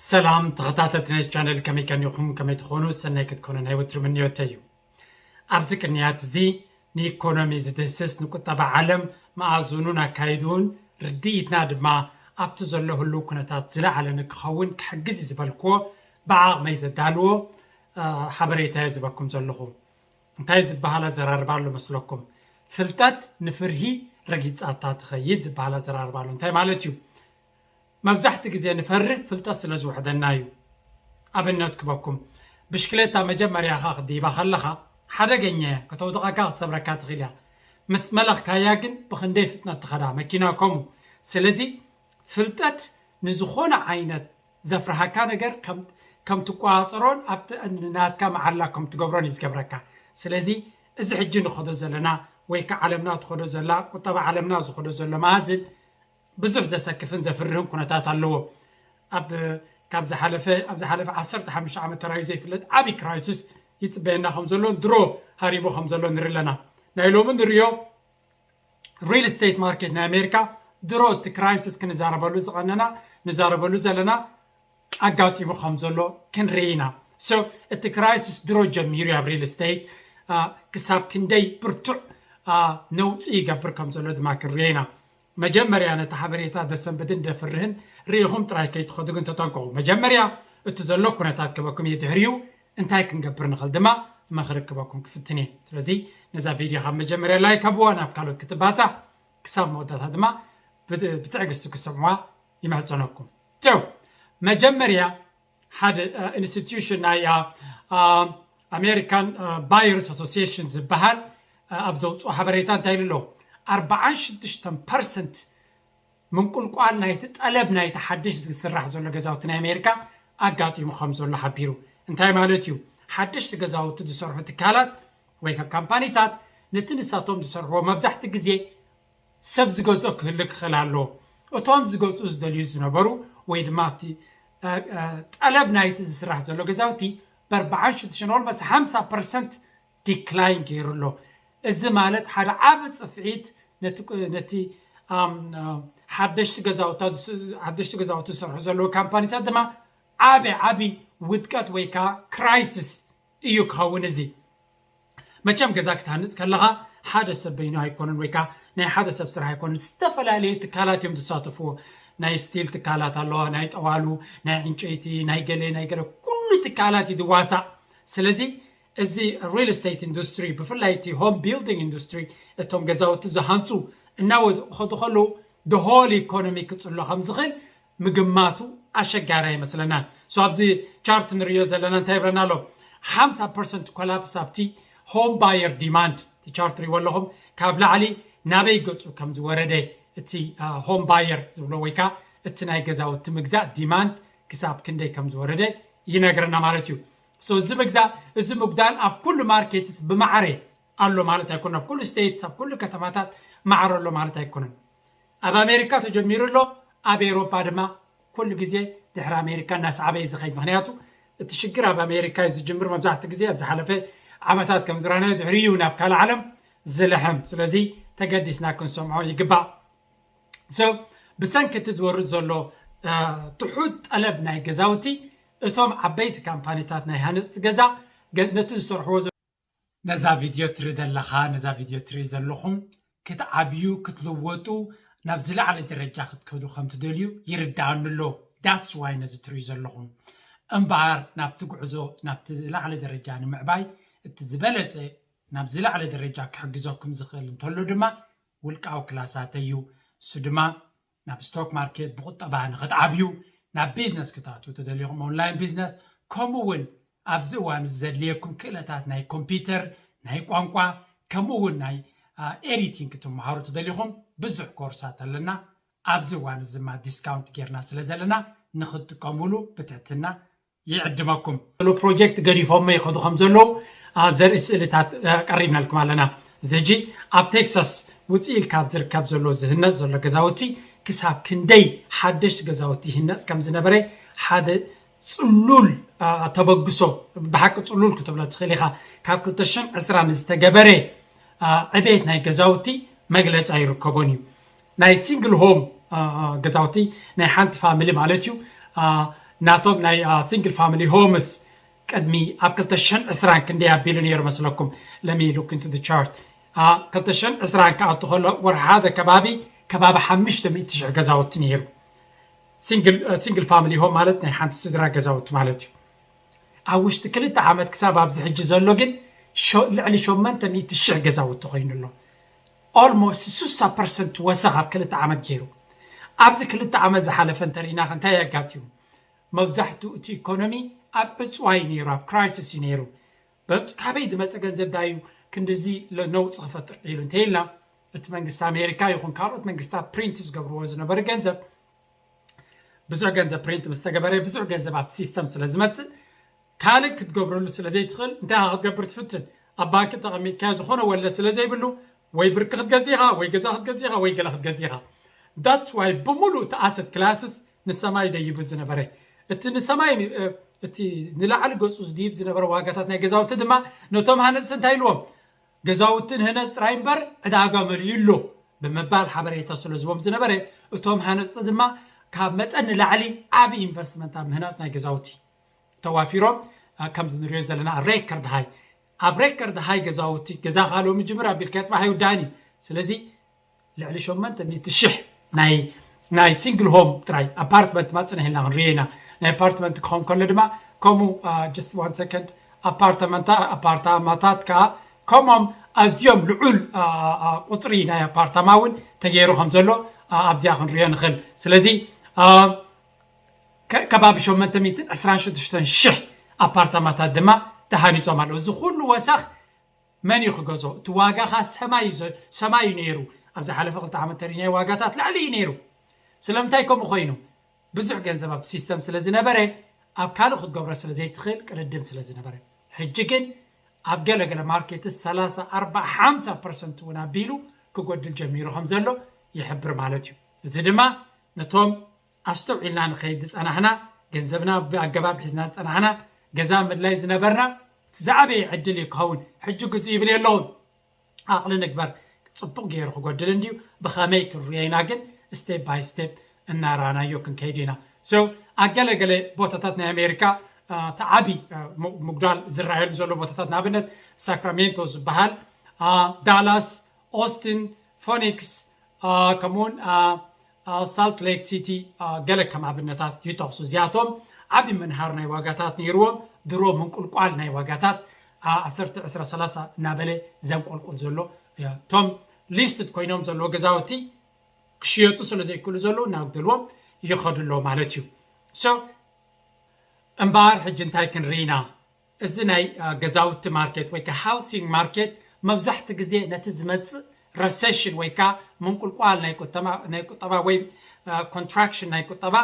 ሰላም ተኸታተልቲ ናይ ቻነል፣ ከመይ ቀኒኹም? ከመይ ትኾኑ? ሰናይ ክትኮኑ ናይ ወትሩ ምንዮተይ እዩ። ኣብዚ ቅንያት እዚ ንኢኮኖሚ ዝድህስስ፣ ንቁጠባ ዓለም መኣዝኑን ኣካይድኡን ርድኢትና ድማ ኣብቲ ዘሎ ህሉው ኩነታት ዝለዓለ ንክኸውን ክሕግዝ እዩ ዝበልክዎ ብዓቕመይ ዘዳልዎ ሓበሬታ እየ ዝበኩም ዘለኹ። እንታይ ዝበሃል ኣዘራርባ ኣሎ መስለኩም? ፍልጠት ንፍርሂ ረጊጻታ ትኸይድ ዝበሃል ኣዘራርባ ኣሎ። እንታይ ማለት እዩ? መብዛሕቲ ግዜ ንፈርህ ፍልጠት ስለ ዝውሕደና እዩ። ኣብነት ክበኩም፣ ብሽክሌታ መጀመርያኻ ክድይባ ከለኻ ሓደገኛ እያ፣ ከተውድቐካ ክትሰብረካ ትኽእል እያ። ምስ መለኽካያ ግን ብኽንደይ ፍጥነት ትኸዳ፣ መኪና ከምኡ። ስለዚ ፍልጠት ንዝኾነ ዓይነት ዘፍርሃካ ነገር ከም ከም ትቆጻጸሮን ኣብቲ ናትካ መዓላ ከም ትገብሮን እዩ ዝገብረካ። ስለዚ እዚ ሕጂ ንኸዶ ዘለና ወይ ከዓ ዓለምና ትኸዶ ዘላ፣ ቁጠባ ዓለምና ዝኸዶ ዘሎ መኣዝን ብዙሕ ዘሰክፍን ዘፍርህን ኩነታት ኣለዎ። ኣብ ካብ ዝሓለፈ ኣብ ዝሓለፈ ዓሰርተ ሓሙሽተ ዓመት ተራዩ ዘይፍለጥ ዓብዪ ክራይሲስ ይፅበየና ከም ዘሎ ድሮ ሃሪቡ ከም ዘሎ ንርኢ ኣለና። ናይ ሎሚ ንሪኦ ሪል ስቴት ማርኬት ናይ ኣሜሪካ ድሮ እቲ ክራይሲስ ክንዛረበሉ ዝቐነና ንዛረበሉ ዘለና ኣጋጢሙ ከም ዘሎ ክንርኢ ኢና። So እቲ ክራይሲስ ድሮ ጀሚሩ ኣብ ሪል ስቴት ክሳብ ክንደይ ብርቱዕ ነውፂ ይገብር ከም ዘሎ ድማ ክንርኢ ኢና። መጀመርያ ነቲ ሓበሬታ ደሰንብድን ደፍርህን ርኢኹም ጥራይ ከይትኸዱ ግን ተጠንቀቑ። መጀመርያ እቲ ዘሎ ኩነታት ክበኩም እየ፣ ድሕሪኡ እንታይ ክንገብር ንኽእል ድማ ምኽሪ ክበኩም ክፍትን እየ። ስለዚ ነዛ ቪድዮ ካብ መጀመርያ ላይክ ኣብዋ፣ ናብ ካልኦት ክትባፃሕ ክሳብ መወዳእታ ድማ ብትዕግስቲ ክሰምዋ ይምሕፀነኩም። So መጀመርያ ሓደ ኢንስቲትዩሽን ናይ ኣሜሪካን ባየርስ ኣሶሲሽን ዝበሃል ኣብ ዘውፅኦ ሓበሬታ እንታይ ኢሉ ኣሎ? ኣርባዓን ሽዱሽተን ፐርሰንት ምንቁልቋል ናይቲ ጠለብ ናይቲ ሓድሽ ዝስራሕ ዘሎ ገዛውቲ ናይ ኣሜሪካ ኣጋጢሙ ከም ዘሎ ሓቢሩ። እንታይ ማለት እዩ? ሓደሽቲ ገዛውቲ ዝሰርሑ ትካላት ወይ ካብ ካምፓኒታት ነቲ ንሳቶም ዝሰርሕዎ መብዛሕቲ ግዜ ሰብ ዝገዝኦ ክህሉ ክኽእል ኣለዎ። እቶም ዝገዝኡ ዝደልዩ ዝነበሩ ወይ ድማ እቲ ጠለብ ናይቲ ዝስራሕ ዘሎ ገዛውቲ ብኣርባዓን ሽዱሽተን ኦልሞስት ሓምሳ ፐርሰንት ዲክላይን ገይሩ ኣሎ። እዚ ማለት ሓደ ዓቢ ጽፍዒት ነቲ ነቲ ሓደሽቲ ገዛውታ ሓደሽቲ ገዛውቲ ዝሰርሑ ዘለዉ ካምፓኒታት ድማ ዓቢ ዓቢ ውድቀት ወይ ከዓ ክራይሲስ እዩ ክኸውን። እዚ መቸም ገዛ ክትሃንጽ ከለኻ ሓደ ሰብ በይኑ ኣይኮነን ወይ ከዓ ናይ ሓደ ሰብ ስራሕ ኣይኮነን። ዝተፈላለዩ ትካላት እዮም ዝሳተፍዎ። ናይ ስቲል ትካላት ኣለዋ፣ ናይ ጠዋሉ፣ ናይ ዕንጨይቲ፣ ናይ ገለ ናይ ገለ ኩሉ ትካላት እዩ ዝዋሳእ። ስለዚ እዚ ሪል ስቴት ኢንዱስትሪ ብፍላይ እቲ ሆም ቢልዲንግ ኢንዱስትሪ እቶም ገዛውቲ ዝሃንፁ እናወዱ ከዱ ከለዉ ደሆል ኢኮኖሚ ክፅሎ ከም ዝኽእል ምግማቱ ኣሸጋሪ ኣይመስለናን። So ኣብዚ ቻርት ንሪኦ ዘለና እንታይ ይብለና ኣሎ? ሓምሳ ፐርሰንት ኮላፕስ ኣብቲ ሆም ባየር ዲማንድ እቲ ቻርት ሪዎ ኣለኹም ካብ ላዕሊ ናበይ ገፁ ከም ዝወረደ እቲ ሆም ባየር ዝብሎ ወይ ከዓ እቲ ናይ ገዛውቲ ምግዛእ ዲማንድ ክሳብ ክንደይ ከም ዝወረደ ይነግረና ማለት እዩ። So እዚ ምግዛእ እዚ ምጉዳል ኣብ ኩሉ ማርኬትስ ብማዕረ ኣሎ ማለት ኣይኮነን። ኣብ ኩሉ ስቴትስ ኣብ ኩሉ ከተማታት ማዕረ ኣሎ ማለት ኣይኮነን። ኣብ ኣሜሪካ ተጀሚሩ ኣሎ፣ ኣብ ኤውሮጳ ድማ ኩሉ ግዜ ድሕሪ ኣሜሪካ እናሰዓበ እዩ ዝኸይድ። ምክንያቱ እቲ ሽግር ኣብ ኣሜሪካ እዩ ዝጅምር። መብዛሕትኡ ግዜ ኣብ ዝሓለፈ ዓመታት ከም ዝረኣናዮ ድሕሪ እዩ ናብ ካልእ ዓለም ዝልሕም። ስለዚ ተገዲስና ክንሰምዖ ይግባእ። So ብሰንኪ እቲ ዝወርድ ዘሎ ትሑት ጠለብ ናይ ገዛውቲ እቶም ዓበይቲ ካምፓኒታት ናይ ሃነፅቲ ገዛ ነቲ ዝሰርሕዎ ነዛ ቪድዮ ትርኢ ዘለኻ ነዛ ቪድዮ ትርኢ ዘለኹም ክትዓብዩ ክትልወጡ ናብ ዝለዓለ ደረጃ ክትከዱ ከም ትደልዩ ይርድኣኒ ኣሎ። That's why ነዚ ትርእዩ ዘለኹም እምበኣር ናብቲ ጉዕዞ ናብቲ ዝለዓለ ደረጃ ንምዕባይ እቲ ዝበለፀ ናብ ዝለዓለ ደረጃ ክሕግዘኩም ዝኽእል እንተሎ ድማ ውልቃዊ ክላሳት እዩ። እሱ ድማ ናብ ስቶክ ማርኬት ብቁጠባ ንክትዓብዩ ናብ ቢዝነስ ክትኣትዉ ተደሊኹም ኦንላይን ቢዝነስ ከምኡ እውን ኣብዚ እዋን እዚ ዘድልየኩም ክእለታት ናይ ኮምፒውተር ናይ ቋንቋ ከምኡ እውን ናይ ኤዲቲንግ ክትመሃሩ ተደሊኹም ብዙሕ ኮርሳት ኣለና። ኣብዚ እዋን እዚ ድማ ዲስካውንት ጌርና ስለ ዘለና ንክትጥቀሙሉ ብትሕትና ይዕድመኩም። ዘሎ ፕሮጀክት ገዲፎሞ ይኸዱ ከም ዘለዉ ዘርኢ ስእልታት ቀሪብናልኩም ኣለና። እዚ ሕጂ ኣብ ቴክሳስ ውፅእ ኢልካ ኣብ ዝርከብ ዘሎ ዝህነፅ ዘሎ ገዛውቲ ክሳብ ክንደይ ሓደሽቲ ገዛውቲ ይህነፅ ከም ዝነበረ ሓደ ፅሉል ተበግሶ ብሓቂ ፅሉል ክትብሎ ትኽእል ኢኻ። ካብ ክልተ ሽሕን ዕስራን ዝተገበረ ዕቤት ናይ ገዛውቲ መግለፂ ኣይርከቦን እዩ። ናይ ሲንግል ሆም ገዛውቲ ናይ ሓንቲ ፋሚሊ ማለት እዩ። ናቶም ናይ ሲንግል ፋሚሊ ሆምስ ቅድሚ ኣብ ክልተ ሽሕን ዕስራን ክንደይ ኣቢሉ ነይሩ መስለኩም? Let me look into the chart። ክልተ ሽሕን ዕስራን ክኣቱ ከሎ ወርሒ ሓደ ከባቢ ከባቢ ሓሙሽተ ሚእቲ ሽሕ ገዛውቲ ነይሩ። ሲንግል ፋሚሊ ሆም ማለት ናይ ሓንቲ ስድራ ገዛውቲ ማለት እዩ። ኣብ ውሽጢ ክልተ ዓመት ክሳብ ኣብዚ ሕጂ ዘሎ ግን ልዕሊ ሸሞንተ ሚእቲ ሽሕ ገዛውቲ ኮይኑ ኣሎ። Almost ስሳ ፐርሰንት ወሰኽ ኣብ ክልተ ዓመት ገይሩ። ኣብዚ ክልተ ዓመት ዝሓለፈ እንተርኢና እንታይ ኣጋጢሙ? መብዛሕትኡ እቲ ኢኮኖሚ ኣብ ዕፅዋ እዩ ነይሩ፣ ኣብ ክራይሲስ እዩ ነይሩ። በፅ ካበይ ዝመፀ ገንዘብ ዳዩ ክንድዚ ነውፂ ክፈጥር ኢሉ እንተኢልና፣ እቲ መንግስቲ ኣሜሪካ ይኹን ካልኦት መንግስታት ፕሪንት ዝገብርዎ ዝነበረ ገንዘብ ብዙሕ ገንዘብ ፕሪንት ምስ ተገበረ ብዙሕ ገንዘብ ኣብቲ ሲስተም ስለ ዝመፅእ ካልእ ክትገብረሉ ስለ ዘይትኽእል እንታይ ክትገብር ትፍትን? ኣብ ባንኪ ተቐሚጥካዮ ዝኾነ ወለድ ስለ ዘይብሉ ወይ ብርኪ ክትገዝእ ኢኻ ወይ ገዛ ክትገዝእ ኢኻ ወይ ገለ ክትገዝእ ኢኻ። That's why ብምሉእ እቲ ኣሰት ክላስስ ንሰማይ ደይቡ ዝነበረ እቲ ንሰማይ እቲ ንላዕሊ ገፁ ዝድይብ ዝነበረ ዋጋታት ናይ ገዛውቲ ድማ ነቶም ሃነፅቲ እንታይ ኢልዎም? ገዛውቲ ንህነፅ ጥራይ እምበር ዕዳጋ መሊኡ ኣሎ ብምባል ሓበሬታ ስለ ዝቦም ዝነበረ እቶም ሃነፅቲ ድማ ካብ መጠን ንላዕሊ ዓብዪ ኢንቨስትመንት ኣብ ምህናፅ ናይ ገዛውቲ ተዋፊሮም። ከምዚ ንሪኦ ዘለና ሬከርድ ሃይ ኣብ ሬከርድ ሃይ ገዛውቲ ገዛ ካልኦ ምጅምር ኣቢልካ ፅባሕ ኣይውዳእን እዩ። ስለዚ ልዕሊ ሸሞንተ ሚእቲ ሽሕ ናይ ናይ ሲንግል ሆም ጥራይ ኣፓርትመንት ማፅና ሄልና ክንሪኦ ኢና። ናይ ኣፓርትመንት ክኸውን ከሎ ድማ ከምኡ just one second ኣፓርትመንታ ኣፓርታማታት ከዓ ከምኦም ኣዝዮም ልዑል ቁፅሪ ናይ ኣፓርታማ እውን ተገይሩ ከም ዘሎ ኣብዚኣ ክንሪኦ ንኽእል። ስለዚ ከባቢ ሸሞንተ ሚእትን ዕስራን ሽዱሽተን ሽሕ ኣፓርታማታት ድማ ተሃኒፆም ኣለዉ። እዚ ኩሉ ወሰኽ መን እዩ ክገዝኦ? እቲ ዋጋ ኸዓ ሰማይ እዩ ነይሩ። ኣብ ዝሓለፈ ክልተ ዓመት ተሪናዮ ዋጋታት ልዕሊ እዩ ነይሩ። ስለምንታይ ከምኡ ኮይኑ? ብዙሕ ገንዘብ ኣብቲ ሲስተም ስለ ዝነበረ ኣብ ካልእ ክትገብሮ ስለ ዘይትኽእል ቅድድም ስለ ዝነበረ። ሕጂ ግን ኣብ ገለገለ ማርኬትስ ሰላሳ ኣርባዓ ሓምሳ ፐርሰንት እውን ኣቢሉ ክጎድል ጀሚሩ ከም ዘሎ ይሕብር ማለት እዩ። እዚ ድማ ነቶም ኣስተውዒልና ንኸይድ ዝጸናሕና፣ ገንዘብና ብኣገባብ ሒዝና ዝጸናሕና፣ ገዛ ምድላይ ዝነበርና እቲ ዝዓበየ ዕድል እዩ ክኸውን። ሕጂ ግዝኡ ይብል የለውን። ዓቕሊ ንግበር። ጽቡቕ ገይሩ ክጎድል እንድዩ፣ ብኸመይ ክንርእዮ ኢና ግን step by step እናረኣናዮ ክንከይድ ኢና። So ኣብ ገለገለ ቦታታት ናይ ኣሜሪካ እቲ ዓቢ ምጉዳል ዝረኣየሉ ዘሎ ቦታታት ንኣብነት ሳክራሜንቶ ዝበሃል፣ ዳላስ፣ ኦስትን፣ ፎኒክስ ከምኡውን ሳልት ሌክ ሲቲ ገለ ከም ኣብነታት ይጠቕሱ። እዚኣቶም ዓቢ ምንሃር ናይ ዋጋታት ነይርዎም። ድሮ ምንቁልቋል ናይ ዋጋታት ዓሰርተ ዕስራ ሰላሳ እናበለ ዘንቆልቁል ዘሎ እቶም ሊስትድ ኮይኖም ዘለዎ ገዛውቲ ክሽየጡ ስለ ዘይክእሉ ዘለዉ እናጉደልዎም ይኸዱ ኣለዉ ማለት እዩ። እምበኣር ሕጂ እንታይ ክንርኢ ኢና? እዚ ናይ ገዛውቲ ማርኬት ወይ ከዓ ሃውሲንግ ማርኬት መብዛሕቲ ግዜ ነቲ ዝመፅእ ረሴሽን ወይ ከዓ ምንቁልቋል ናይ ቁጠባ ወይ ኮንትራክሽን ናይ ቁጠባ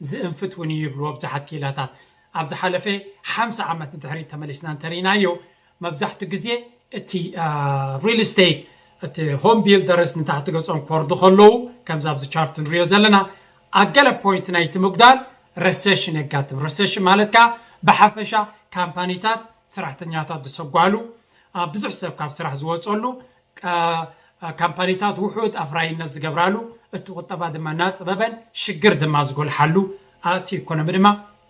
ዝእንፍት እውን እዩ ይብልዎ ብዙሓት ክኢላታት። ኣብ ዝሓለፈ ሓምሳ ዓመት ንድሕሪት ተመሊስና እንተርኢናዮ መብዛሕቲ ግዜ እቲ ሪል ስቴት እቲ ሆም ቢልደርስ ንታሕቲ ገፆም ክወርዱ ከለዉ ከምዚ ኣብዚ ቻርት ንሪኦ ዘለና ኣብ ገለ ፖይንት ናይቲ ምጉዳል ረሴሽን የጋጥም። ረሴሽን ማለት ከዓ ብሓፈሻ ካምፓኒታት ሰራሕተኛታት ዝሰጓሉ ብዙሕ ሰብ ካብ ስራሕ ዝወፀሉ ካምፓኒታት ውሑድ ኣፍራይነት ዝገብራሉ እቲ ቁጠባ ድማ እናፀበበን ሽግር ድማ ዝጎልሓሉ እቲ ኢኮኖሚ ድማ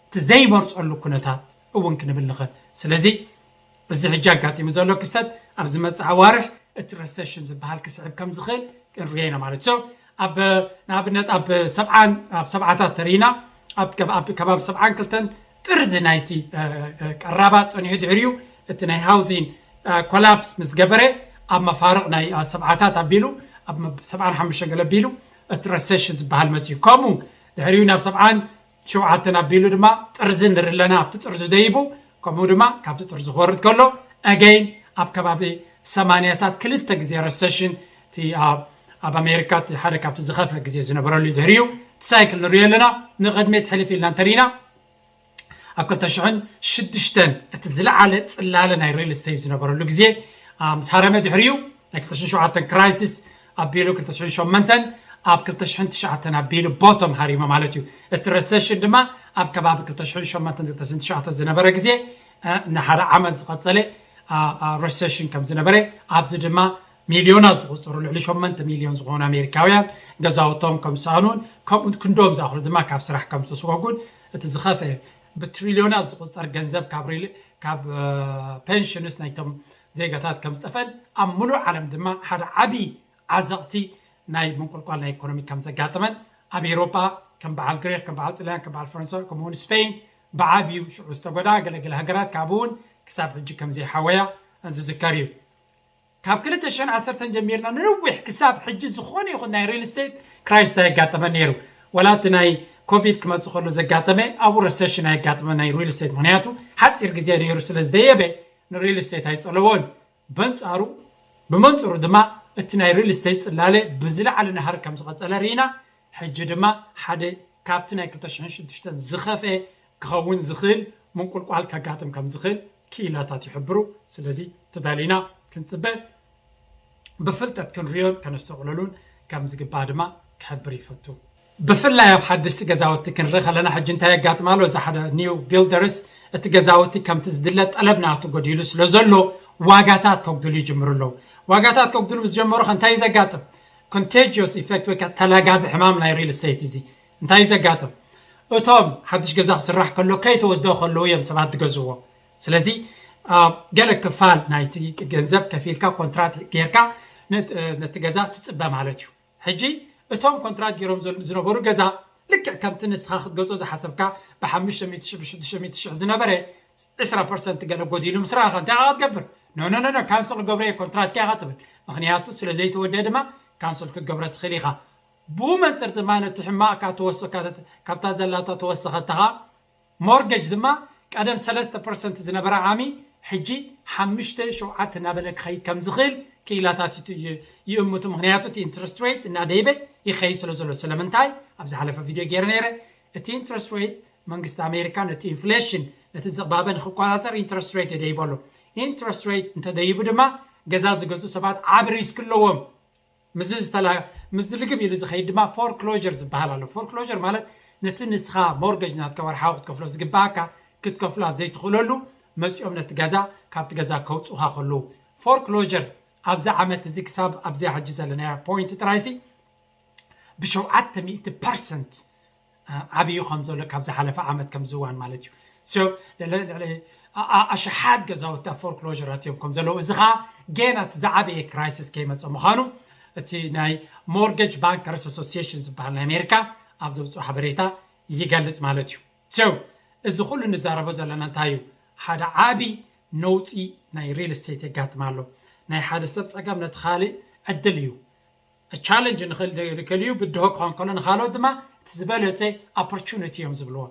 እቲ ዘይመርፀሉ ኩነታት እውን ክንብል ንኽእል። ስለዚ እዚ ሕጂ ኣጋጢሙ ዘሎ ክስተት ኣብ ዝመፅእ ኣዋርሕ እቲ ረሰሽን ዝበሃል ክስዕብ ከም ዝኽእል ክንሪኦ ኢና ማለት እዩ። ንኣብነት ኣብ ሰብዓን ኣብ ሰብዓታት ተሪኢና ኣብ ከባቢ ሰብዓን ክልተን ጥርዚ ናይቲ ቀራባ ፀኒሑ ድሕሪኡ እቲ ናይ ሃውዚን ኮላፕስ ምስ ገበረ ኣብ መፋርቕ ናይ ሰብዓታት ኣቢሉ ኣብ ሰብዓን ሓሙሽተን ገለ ኣቢሉ እቲ ረሰሽን ዝበሃል መፅዩ። ከምኡ ድሕሪኡ ናብ ሰብዓን ሸውዓተን ኣቢሉ ድማ ጥርዚ ንርኢ ኣለና። ኣብቲ ጥርዚ ደይቡ ከምኡ ድማ ካብቲ ጥርዚ ክወርድ ከሎ ኣገይን ኣብ ከባቢ ሰማንያታት ክልተ ግዜ ረሰሽን እቲ ኣብ ኣሜሪካ እቲ ሓደ ካብቲ ዝኸፍአ ግዜ ዝነበረሉ እዩ። ድሕሪኡ እቲ ሳይክል ንሪኦ ኣለና። ንቕድሚት ሕልፍ ኢልና እንተሪኢና ኣብ ክልተ ሽሕን ሽዱሽተን እቲ ዝለዓለ ፅላለ ናይ ሪል ስቴት ዝነበረሉ ግዜ ምስ ሃረመ ድሕሪኡ ናይ ክልተ ሽሕን ሸውዓተን ክራይሲስ ኣቢሉ ክልተ ሽሕን ሸሞንተን ኣብ ክልተ ሽሕን ትሽዓተን ኣቢሉ ቦቶም ሃሪመ ማለት እዩ። እቲ ረሰሽን ድማ ኣብ ከባቢ ክልተ ሽሕን ሸሞንተን ክልተ ሽሕን ትሽዓተን ዝነበረ ግዜ ንሓደ ዓመት ዝቐፀለ ረሰሽን ከም ዝነበረ ኣብዚ ድማ ሚልዮናት ዝቑፅሩ ልዕሊ ሸሞንተ ሚልዮን ዝኾኑ ኣሜሪካውያን ገዛውቶም ከም ዝሰኣኑን ከምኡ ክንዶም ዝኣኽሉ ድማ ካብ ስራሕ ከም ዝተሰጎጉን እቲ ዝኸፍአ ብትሪልዮናት ዝቑፀር ገንዘብ ካብ ሪል ካብ ፔንሽንስ ናይቶም ዜጋታት ከም ዝጠፈን ኣብ ሙሉእ ዓለም ድማ ሓደ ዓብዪ ዓዘቕቲ ናይ ምንቁልቋል ናይ ኢኮኖሚ ከም ዘጋጠመን ኣብ ኤሮጳ ከም በዓል ግሪክ ከም በዓል ጥልያን ከም በዓል ፈረንሳ ከምኡውን ስፔን ብዓብዩ ሽዑ ዝተጎዳ ገለገለ ሃገራት ካብኡ እውን ክሳብ ሕጂ ከም ዘይሓወያ ዝዝከር እዩ። ካብ ክልተ ሽሕን ዓሰርተን ጀሚርና ንነዊሕ ክሳብ ሕጂ ዝኾነ ይኹን ናይ ሪል ስቴት ክራይሲስ ኣየጋጠመን ነይሩ። ዋላ እቲ ናይ ኮቪድ ክመፅእ ከሎ ዘጋጠመ ኣብኡ ረሰሽን ኣየጋጠመን ናይ ሪል ስቴት፣ ምክንያቱ ሓፂር ግዜ ነይሩ ስለ ዝደየበ ንሪል ስቴት ኣይፀለዎን። በንፃሩ ብመንፅሩ ድማ እቲ ናይ ሪል ስቴት ፅላለ ብዝለዓለ ናህሪ ከም ዝቐፀለ ርኢና። ሕጂ ድማ ሓደ ካብቲ ናይ ክልተ ሽሕን ሽዱሽተን ዝኸፍአ ክኸውን ዝኽእል ምንቁልቋል ከጋጥም ከም ዝኽእል ክኢላታት ይሕብሩ። ስለዚ ተዳሊና ክንፅበ ብፍልጠት ክንሪዮን ከነስተውዕለሉን ከም ዝግባእ ድማ ክሕብር ይፈቱ። ብፍላይ ኣብ ሓደሽቲ ገዛውቲ ክንርኢ ከለና ሕጂ እንታይ የጋጥም ኣሎ? እዚ ሓደ ኒው ቢልደርስ እቲ ገዛውቲ ከምቲ ዝድለ ጠለብ ናቱ ጎዲሉ ስለ ዘሎ ዋጋታት ከጉድሉ ይጅምሩ ኣለዉ። ዋጋታት ከጉድሉ ምስ ጀመሩ ከ እንታይ እዩ ዘጋጥም? ኮንቴጅስ ኢፌክት ወይ ከዓ ተላጋቢ ሕማም ናይ ሪል ስቴት እዚ እንታይ እዩ ዘጋጥም? እቶም ሓድሽ ገዛ ክስራሕ ከሎ ከይተወደኦ ከለዉ እዮም ሰባት ዝገዝዎ። ስለዚ ገለ ክፋል ናይቲ ገንዘብ ከፊልካ ኮንትራት ጌርካ ነቲ ገዛ ትፅበ ማለት እዩ። ሕጂ እቶም ኮንትራት ገይሮም ዝነበሩ ገዛ ልክዕ ከምቲ ንስኻ ክትገዝኦ ዝሓሰብካ ብ ሓሙሽተ ሚእቲ ሽሕ ብ ሽዱሽተ ሚእቲ ሽሕ ዝነበረ ዕስራ ፐርሰንት ገለ ጎዲሉ ምስ ረኣኻ እንታይ ኢኻ ክትገብር? ኖ ኖ ኖ ካንስል ክገብሮ እየ ኮንትራትካ ኢኻ ትብል። ምክንያቱ ስለ ዘይተወደአ ድማ ካንስል ክትገብሮ ትኽእል ኢኻ። ብኡ መንፅር ድማ ነቲ ሕማቕካ ተወሰካ ካብታ ዘላታ ተወሰኸትኻ ሞርገጅ ድማ ቀደም ሰለስተ ፐርሰንት ዝነበረ ዓሚ ሕጂ ሓሙሽተ ሸውዓተ እናበለ ክኸይድ ከም ዝኽእል ክኢላታት ይእምቱ። ምክንያቱ እቲ ኢንትረስት ሬት እናደይበ ይኸይድ ስለ ዘሎ። ስለምንታይ? ኣብ ዝሓለፈ ቪድዮ ገይረ ነይረ። እቲ ኢንትረስት ሬት መንግስቲ ኣሜሪካ ነቲ ኢንፍሌሽን ነቲ ዝቕባበ ንክቆፃፀር ኢንትረስት ሬት የደይቦ ኣሎ። ኢንትረስት ሬት እንተደይቡ ድማ ገዛ ዝገዝኡ ሰባት ዓብ ሪስክ ኣለዎም። ምስ ዝተላ ምስ ልግብ ኢሉ ዝኸይድ ድማ ፎርክሎጀር ዝበሃል ኣሎ። ፎርክሎጀር ማለት ነቲ ንስኻ ሞርገጅ ናትካ ወርሓዊ ክትከፍሎ ዝግባኣካ ክትከፍሎ ኣብ ዘይትኽእለሉ መፂኦም ነቲ ገዛ ካብቲ ገዛ ከውፅኡኻ ከለዉ። ፎርክሎጀር ኣብዚ ዓመት እዚ ክሳብ ኣብዚኣ ሕጂ ዘለናያ ፖይንት ጥራይሲ ብሸውዓተ ሚእቲ ፐርሰንት ዓብዩ ከም ዘሎ ካብ ዝሓለፈ ዓመት ከም ዝዋን ማለት እዩ። ኣሽሓት ገዛውቲ ኣብ ፎርክሎጀራት እዮም ከም ዘለዉ። እዚ ከዓ ገና እቲ ዝዓበየ ክራይሲስ ከይመፀ ምዃኑ እቲ ናይ ሞርገጅ ባንከርስ ኣሶሲሽን ዝበሃል ናይ ኣሜሪካ ኣብ ዘውፅኦ ሓበሬታ ይገልፅ ማለት እዩ። እዚ ኩሉ ንዛረቦ ዘለና እንታይ እዩ? ሓደ ዓብይ ነውፂ ናይ ሪል ስቴት የጋጥም ኣሎ። ናይ ሓደ ሰብ ፀገም ነቲ ካልእ ዕድል እዩ። ቻለንጅ ንኽእል እዩ ብድሆ ክኾን ከሎ ንኻልኦት ድማ እቲ ዝበለፀ ኦፖርቹኒቲ እዮም ዝብልዎ።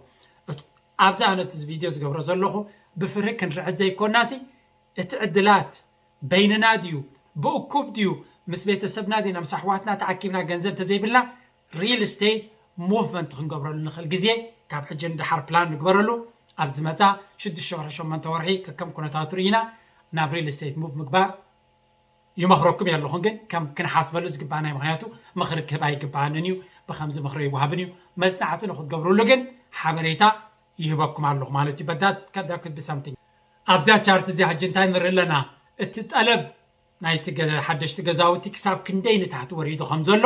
ኣብዚ ኣነ እቲ ቪድዮ ዝገብሮ ዘለኹ ብፍርሂ ክንርዕድ ዘይኮናሲ እቲ ዕድላት በይንና ድዩ ብእኩብ ድዩ ምስ ቤተሰብና ዲና ምስ ኣሕዋትና ተኣኪብና ገንዘብ ተዘይብልና ሪል ስቴት ሙቭመንት ክንገብረሉ ንኽእል ግዜ ካብ ሕጂ ንድሓር ፕላን ንግበረሉ። ኣብ ዝመፃ ሽዱሽተ ወርሒ ሸሞንተ ወርሒ ከከም ኩነታቱ ርኢና ናብ ሪል ስቴት ሙቭ ምግባር ይመኽረኩም ኣለኹን ግን ከም ክንሓስበሉ ዝግባኣና እዩ። ምክንያቱ ምኽሪ ክህብ ኣይግባኣንን እዩ። ብከምዚ ምኽሪ ይወሃብን እዩ። መፅናዕቲ ንክትገብርሉ ግን ሓበሬታ ይህበኩም ኣለኹ ማለት እዩ። በዳት ከዳ ክድ ብሰምቲንግ ኣብዚኣ ቻርት እዚኣ ሕጂ እንታይ ንርኢ ኣለና? እቲ ጠለብ ናይቲ ሓደሽቲ ገዛውቲ ክሳብ ክንደይ ንታሕቲ ወሪዱ ከም ዘሎ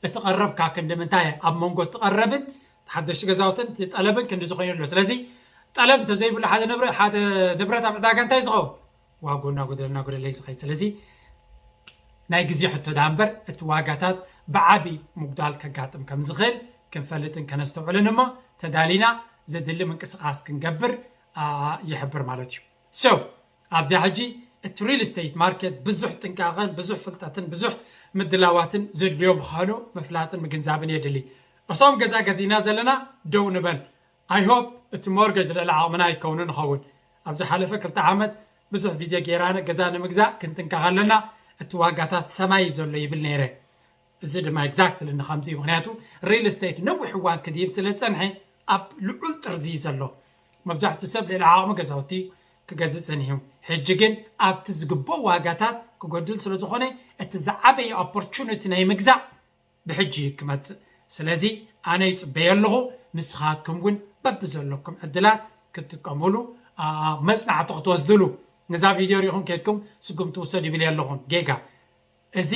እቲ ቀረብ ካብ ክንዲ ምንታይ ኣብ መንጎ እቲ ቀረብን ሓደሽቲ ገዛውትን እቲ ጠለብን ክንዲ ዝኾይኑ ኣሎ። ስለዚ ጠለብ እንተዘይብሉ ሓደ ንብረት ኣብ ዕዳጋ እንታይ ዝኸውን ዋጎ እናጎደለ እናጎደለ እዩ ዝኸይድ። ስለዚ ናይ ግዜ ሕቶ ዳ እምበር እቲ ዋጋታት ብዓቢ ምጉዳል ከጋጥም ከም ዝኽእል ክንፈልጥን ከነስተውዕልን እሞ ተዳሊና ዘድሊ ምንቅስቃስ ክንገብር ይሕብር ማለት እዩ። So ኣብዚኣ ሕጂ እቲ ሪል ስቴት ማርኬት ብዙሕ ጥንቃቐን ብዙሕ ፍልጠትን ብዙሕ ምድላዋትን ዘድልዮ ምዃኑ ምፍላጥን ምግንዛብን የድሊ። እቶም ገዛ ገዚእና ዘለና ደው ንበል። I hope እቲ ሞርገጅ ልዕሊ ዓቕምና ኣይከውንን ንኸውን። ኣብ ዝሓለፈ ክልተ ዓመት ብዙሕ ቪድዮ ገይራነ ገዛ ንምግዛእ ክንጥንቀቕ ኣለና። እቲ ዋጋታት ሰማይ እዩ ዘሎ ይብል ነይረ። እዚ ድማ ኤግዛክትሊ ንከምዚ እዩ። ምክንያቱ ሪል ስቴት ነዊሕ እዋን ክድይብ ስለ ዝፀንሐ ኣብ ልዑል ጥርዚ እዩ ዘሎ። መብዛሕትኡ ሰብ ልዕሊ ዓቕሚ ገዛውቲ ክገዝእ ፀኒሑ። ሕጂ ግን ኣብቲ ዝግብኦ ዋጋታት ክጎድል ስለ ዝኾነ እቲ ዝዓበየ ኦፖርቹኒቲ ናይ ምግዛእ ብሕጂ እዩ ክመፅእ። ስለዚ ኣነ ይፅበዮ ኣለኹ። ንስኻትኩም እውን በብዘለኩም ዕድላት ክትጥቀሙሉ መፅናዕቲ ክትወስድሉ። ነዛ ቪድዮ ሪኢኹም ከድኩም ስጉምቲ ውሰዱ ይብል ኣለኹን ጌጋ እዚ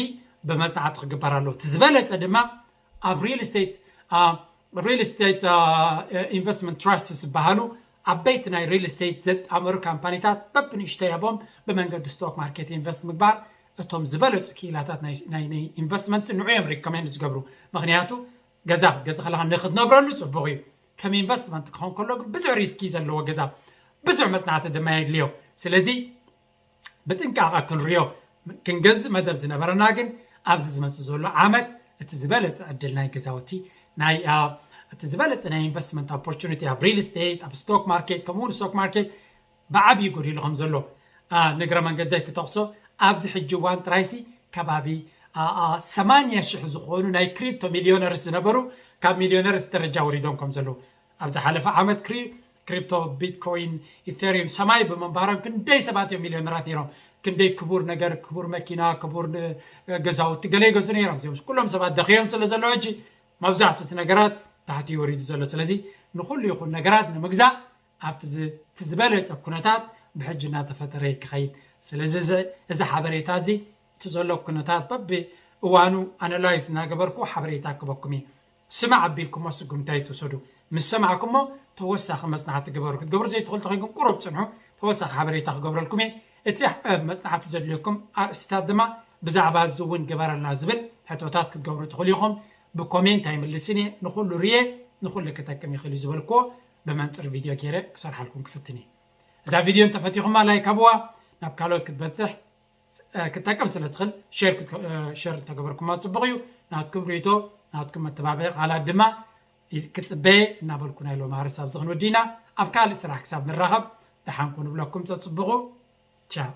ብመፅናዕቲ ክግበር ኣለዎ። እቲ ዝበለፀ ድማ ኣብ real estate real estate investment trust ዝበሃሉ ዓበይቲ ናይ real estate ዘጣመሩ ካምፓኒታት በብንእሽተይ ኣቦም ብመንገዲ stock market invest ምግባር እቶም ዝበለፁ ክኢላታት ናይ investment ንዑ እዮም recommend ዝገብሩ። ምክንያቱ ገዛ ገዛ ከለካ ንክትነብረሉ ፅቡቅ እዩ። ከም investment ክኾን ከሎ ግን ብዙሕ risk ዘለዎ ገዛ ብዙሕ መፅናዕቲ ድማ የድልዮ። ስለዚ ብጥንቃቐ ክንሪኦ ክንገዝእ መደብ ዝነበረና ግን ኣብዚ ዝመፅእ ዘሎ ዓመት እቲ ዝበለፀ ዕድል ናይ ገዛውቲ ናይ እቲ ዝበለፀ ናይ investment opportunity ኣብ real estate ኣብ stock market ከምኡውን stock market ብዓብዩ ጎዲሉ ከም ዘሎ ንግረ መንገደይ ክጠቕሶ ኣብዚ ሕጂ እዋን ጥራይሲ ከባቢ ሰማንያ ሽሕ ዝኾኑ ናይ crypto millionaires ዝነበሩ ካብ millionaires ደረጃ ወሪዶም ከም ዘለዉ ኣብ ዝሓለፈ ዓመት crypto bitcoin ethereum ሰማይ ብምንባሮም ክንደይ ሰባት እዮም ሚሊዮነራት ነይሮም። ክንደይ ክቡር ነገር ክቡር መኪና ክቡር ገዛውቲ ገለ ይገዙ ነይሮም። እዚኦም ኩሎም ሰባት ደኽዮም ስለ ዘለዉ ሕጂ መብዛሕቱ እቲ ነገራት ታሕቲ ወሪዱ ዘሎ። ስለዚ ንኩሉ ይኹን ነገራት ንምግዛእ ኣብቲ ዝበለፀ ኩነታት ብሕጂ እናተፈጠረ ክኸይድ። ስለዚ እዚ ሓበሬታ እዚ እቲ ዘሎ ኩነታት በቢ እዋኑ analyze እናገበርኩ ሓበሬታ ክበኩም እየ። ስማዕ ኣቢልኩሞ ስጉምቲ ኣይትውሰዱ። ምስ ሰማዕኩሞ ተወሳኺ መፅናዕቲ ግበሩ። ክትገብሩ ዘይትኽእሉ ተኾይንኩም ቁሩብ ፅንሑ፣ ተወሳኺ ሓበሬታ ክገብረልኩም እየ። እቲ መፅናዕቲ ዘድልየኩም ኣርእስታት ድማ ብዛዕባ እዚ እውን ግበረልና ዝብል ሕቶታት ክትገብሩ ትኽእሉ ኢኹም። ብኮሜንት ኣይምልስን እየ፣ ንኹሉ ርየ ንኹሉ ክጠቅም ይኽእል እዩ ዝበልክዎ ብመንፅር ቪድዮ ገይረ ክሰርሓልኩም ክፍትን እየ። እዛ ቪድዮ እንተፈቲኹማ ላይክ ሃብዋ፣ ናብ ካልኦት ክትበፅሕ ክትጠቅም ስለ ትኽእል ሸር ተገበርኩማ ፅቡቕ እዩ። ናትኩም ርእቶ ናትኩም መተባበዒ ቃላት ድማ ክፅበየ እናበልኩ ናይ ሎሚ ኣርእስቲ ኣብዚ ክንወዲ ኢና። ኣብ ካልእ ስራሕ ክሳብ ንራኸብ ደሓንኩ ንብለኩም። ፀፅብቑ ቻው።